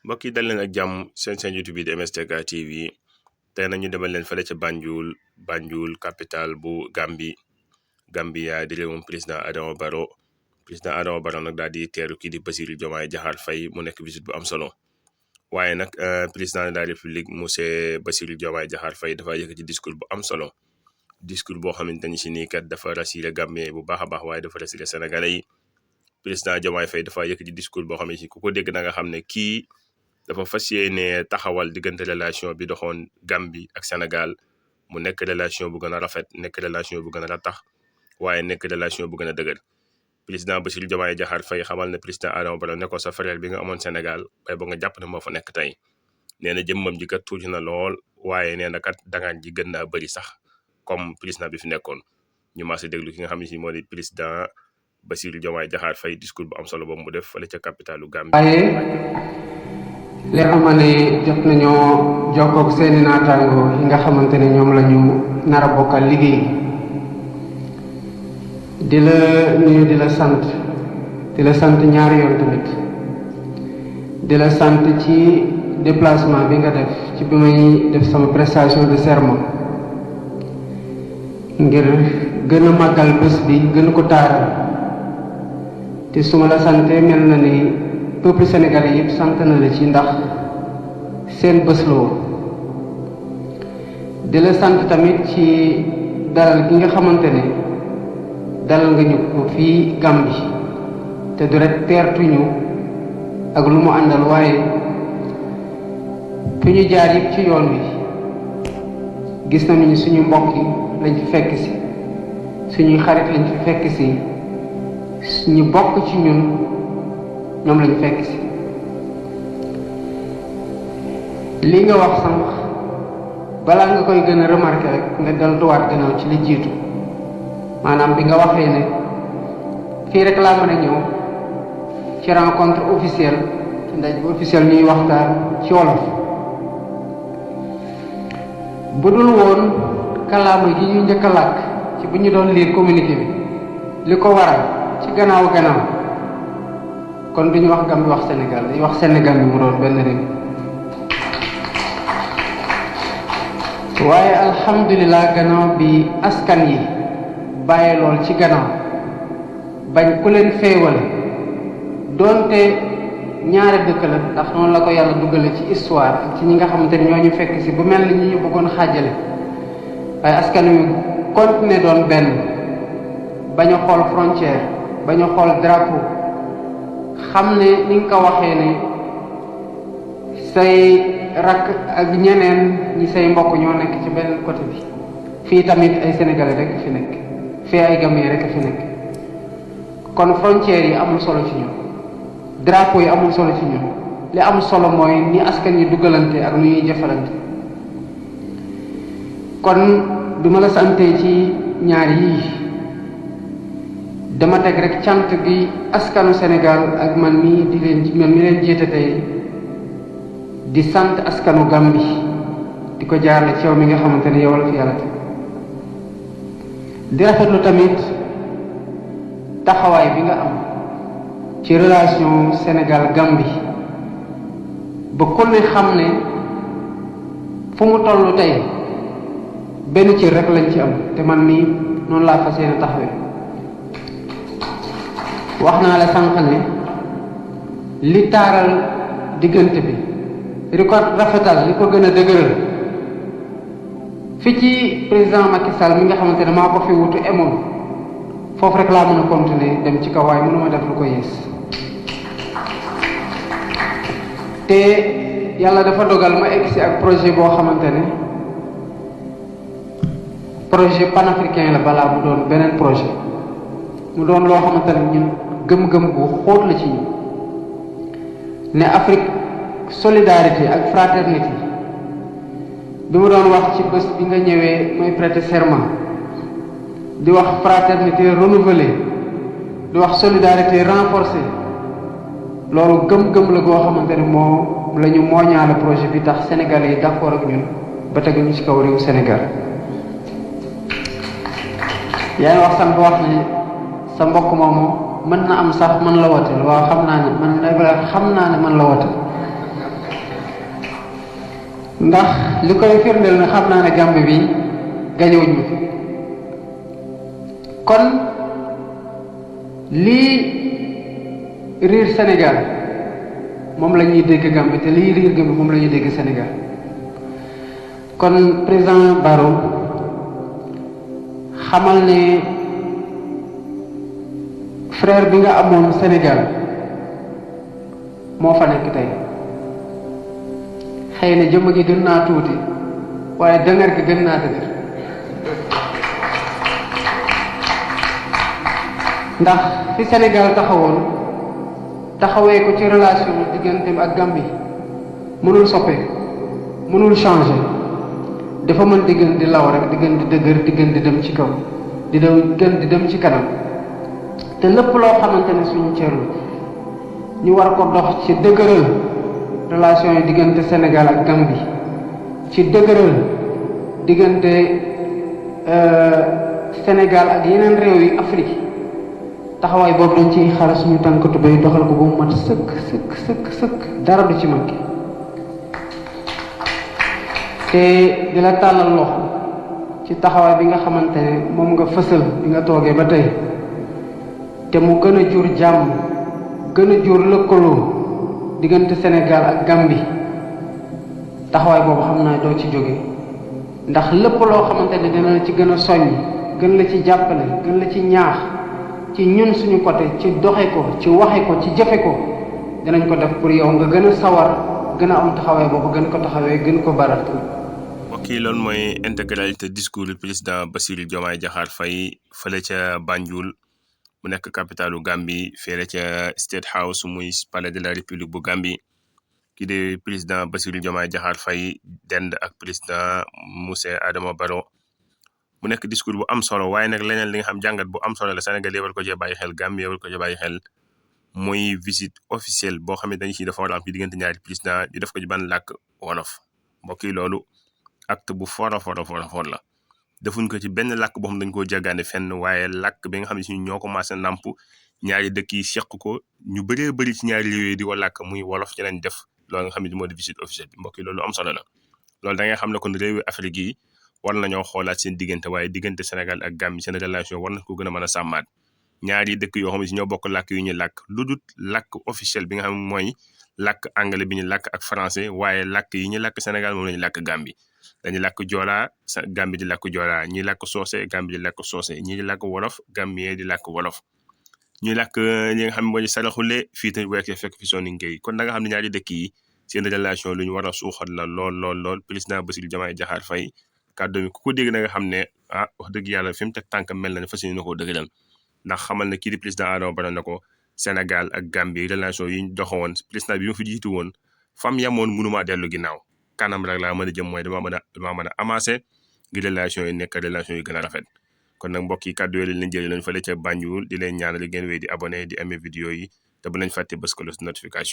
mbokk yi dal leen ak jàmm seen YouTube bi di MSTK TV tey nañu demal leen fële ca Banjul capital bu Gambia di réewum président Adama Barrow nag daal di teeru kii di Bassirou Diomaye Diakhar Faye mu nekk visite bu am solo waaye nag président de la république monsieur Bassirou Diomaye Diakhar Faye dafa yëkkati discours bu am solo discours boo xamante ni si nii kat dafa rassuré Gambien bu baax a baax waaye dafa rassuré sénégalais yi président Diomaye Faye dafa yëkkati discours boo xam ne si ku ko dégg da nga xam ne kii dafa fas yéene taxawal diggante relation bi doxoon Gambie ak Sénégal mu nekk relation bu gën a rafet nekk relation bu gën a ratax waaye nekk relation bu gën a dëgër président Bassirou Diomaye Diakhar Faye xamal ne président Adama Barrow ne ko sa frère bi nga amoon Sénégal bay ba nga jàpp ne moo fa nekk tey nee na jëmmam ji kat tuuti na lool waaye nee na kat dangaan ji gën naa bëri sax comme président bi fi nekkoon ñu maa si déglu ki nga xam ne si moo di président Bassirou Diomaye Diakhar Faye discours bu am solo boobu mu def fële ca capitalu Gambie. li ama ne jot nañoo jokkoog seeni naataango yi nga xamante ne ñoom la ñu nar a bokkal liggéey di la nuyu di la sant ñaari yoon tamit di la sant ci déplacement bi nga def ci bi may def sama prestation de serment ngir gën a màggal bés bi gën ko taaral te su ma la sante mel na ni peuple sénégalais yëpp sant na la ci ndax seen bés la woon di la sant tamit ci dalal gi nga xamante ne dalal nga ñu ko fii Gambie te du rek teertuñu ak lu mu àndal waaye fi ñu jaar yëpp ci yoon wi gis nañu ni suñu mbokk yi lañ fi fekk si suñuy xarit lañ fi fekk si ñu bokk ci ñun ñoom lañu fekk si lii nga wax sànq balaa nga koy gën a remarqué rek nga delluwaat gannaaw ci li jiitu maanaam bi nga waxee ne fii rek laa mën a ñëw ci rencontre officielle ci ndaj bu officielle ñuy waxtaan ci wolof bu dul woon kàllaama gi ñu njëkk a làkk ci bu ñu doon lire communiqué bi li ko waral ci gannaaw kon duñu wax Gambie wax Sénégal dañuy wax Sénégal bi mu doon benn réew waaye alhamdulilah gannaaw bi askan yi bàyyi lool ci gannaaw bañ ku leen féewale doonte ñaari dëkk la ndax noonu la ko yàlla duggale ci histoire ak ci ñi nga xamante ni ñoo ñu fekk si bu mel ni ñi ñu bëggoon xaajale waaye askan wi continuer doon benn bañ a xool frontière bañ a xool drapeau xam ne ni nga ko waxee ne say rakk ak ñeneen ñi say mbokk ñoo nekk ci benn côté bi fii tamit ay sénégalais rek fi nekk fii ay Gambien rek fi nekk kon frontières yi amul solo ci ñun drapeau yi amul solo ci ñun li am solo mooy ni askan yi duggalante ak nu ñuy jëfalante kon du ma la sante ci ñaar yii dama teg rek cant gi askanu Sénégal ak man mi leen jiite tey di sant askanu Gambie di ko jaarale ci yow mi nga xamante ne yow la fi yàlla teg di rafetlu tamit taxawaay bi nga am ci relation Sénégal Gambie ba ku ne xam ne fu mu toll tey benn cër rek lañ ci am te man mii noonu laa fas yéene taxawee wax naa la sànq ne li taaral diggante bi li ko rafetal li ko gën a dëgëral fi ci président Macky Sall mi nga xamante ne maa ko fi wutu emoon foofu rek laa mën a continuer dem ci kaw waaye mënuma def lu ko yées te yàlla dafa dogal ma egg si ak projet boo xamante ne projet panafricain la balaa mu doon beneen projet mu doon loo xamante ne ñun gëm-gëm bu xóot la ci ñu ne Afrique solidarité ak fraternité bi mu doon wax ci bés bi nga ñëwee mooy prêter serment di wax fraternité renouvelée di wax solidarité renforcée loolu gëm-gëm la goo xamante ne moo la ñu mooñaale projet bi tax sénégalais yi d'accord ak ñun ba teguñu ci kaw réew Sénégal yaa ngi wax sànq wax ne sa mbokk moomu mën na am sax man la wooteel waaw xam naa ne man la wooteel ndax li koy firndeel na xam naa ne Gambie bi gañewuñ ma fi kon lii riir Sénégal moom la ñuy dégg Gambie te lii riir Gambie moom la ñuy dégg Sénégal kon président Barrow xamal ne frère bi nga amoon Sénégal moo fa nekk tey xëy na jëmm gi gën naa tuuti waaye dëngar gi gën naa dëgër ndax fi Sénégal taxawoon taxawee ko ci relation digganteem ak Gambie mënul soppeeku mënul changer dafa mën di gën di law rek di gën di dëgër di gën di dem ci kaw di gën di dem ci kanam te lépp loo xamante ne suñu cër la ñu war ko dox ci dëgëral relation yi diggante Sénégal ak Gambie ci dëgëral diggante Sénégal ak yeneen réew yi Afrique taxawaay boobu dañ ciy xar suñu tànkatu bay doxal ko ba mu mat sëkk sëkk sëkk sëkk dara du ci manqué te di la tàllal loxo ci taxawaay bi nga xamante ne moom nga fësal bi nga toogee ba tey te mu gën a jur jàmm gën a jur lëkkaloo diggante Sénégal ak Gambie taxawaay boobu xam naa doo ci jóge ndax lépp loo xamante ne dina la ci gën a soññ gën la ci jàppale gën la ci ñaax ci ñun suñu côté ci doxe ko ci waxe ko ci jëfe ko dinañ ko def pour yow nga gën a sawar gën a am taxawaay boobu gën ko taxawee gën ko baral. mbokk yi loolu mooy intégralité discours du président Bassirou Diomaye Diakhar Faye fële ca Banjul mu nekk capitalu Gambie fële ca State House muy palais de la République bu Gambie kii de président Bassirou Diomaye Diakhar Faye dend ak président Moussa Adama Barrow mu nekk discours bu am solo waaye nag leneen li nga xam jàngat bu am solo la Sénégal yi war ko cee bàyyi xel Gambie war ko cee bàyyi xel mooy visite officielle boo xam ne dañu ci dafa war a am ci diggante ñaari président di def ko ci ban làkk wolof mbokk yi loolu acte bu fort la defuñ ko ci benn làkk boo xam dañ koo jaggaane fenn waaye làkk bi nga xam ne si ñoo commencé namp ñaari dëkk yi seq ko ñu bëree bëri ci ñaari réew yi di ko làkk muy wolof ci lañ def loolu nga xam ne moo di visite officielle bi mbokk yi loolu am solo la loolu da ngay xam ne kon réewi Afrique yi war nañoo xoolaat seen diggante waaye diggante Sénégal ak Gambie seen relation war na ko gën a mën a sàmmaat ñaari dëkk yoo xam ne si ñoo bokk làkk yu ñu làkk lu dul làkk officiel bi nga xam ne mooy làkk anglais bi ñu làkk ak français waaye làkk yi ñu làkk Sénégal moom la ñu làkk Gambie dañuy làkk joolaa Gambie di làkk joolaa ñi làkk soose Gambie di làkk soose ñi di làkk wolof Gambie di làkk wolof ñuy làkk ñi nga xam ne mooy saraxule fii tamit weekee fekk fi soninke kon da nga xam ne ñaari dëkk yi seen relation lu ñu war a suuxat la lool président Bassirou Diomaye Diakhar Faye kàddu mi ku ko dégg na nga xam ne wax dëgg yàlla fi mu teg tànk mel na ne fas yéene na koo dëgëral ndax xamal ne kii di président Adama Barrow na ko Sénégal ak Gambie relation yi ñu doxawoon président bi ma fi jiitu woon fam yamoon mënumaa dellu ginnaaw kanam rek laa mën a jëm mooy dama mën a amassé ngir relation yi nekk relation yi gën a rafet kon nag mbokk yi kàddu yooyu leen jëlee leen fële ca Banjul di leen ñaanal ngeen wéy di abonné di amee vidéo yi te bu leen fàtte bës ko notification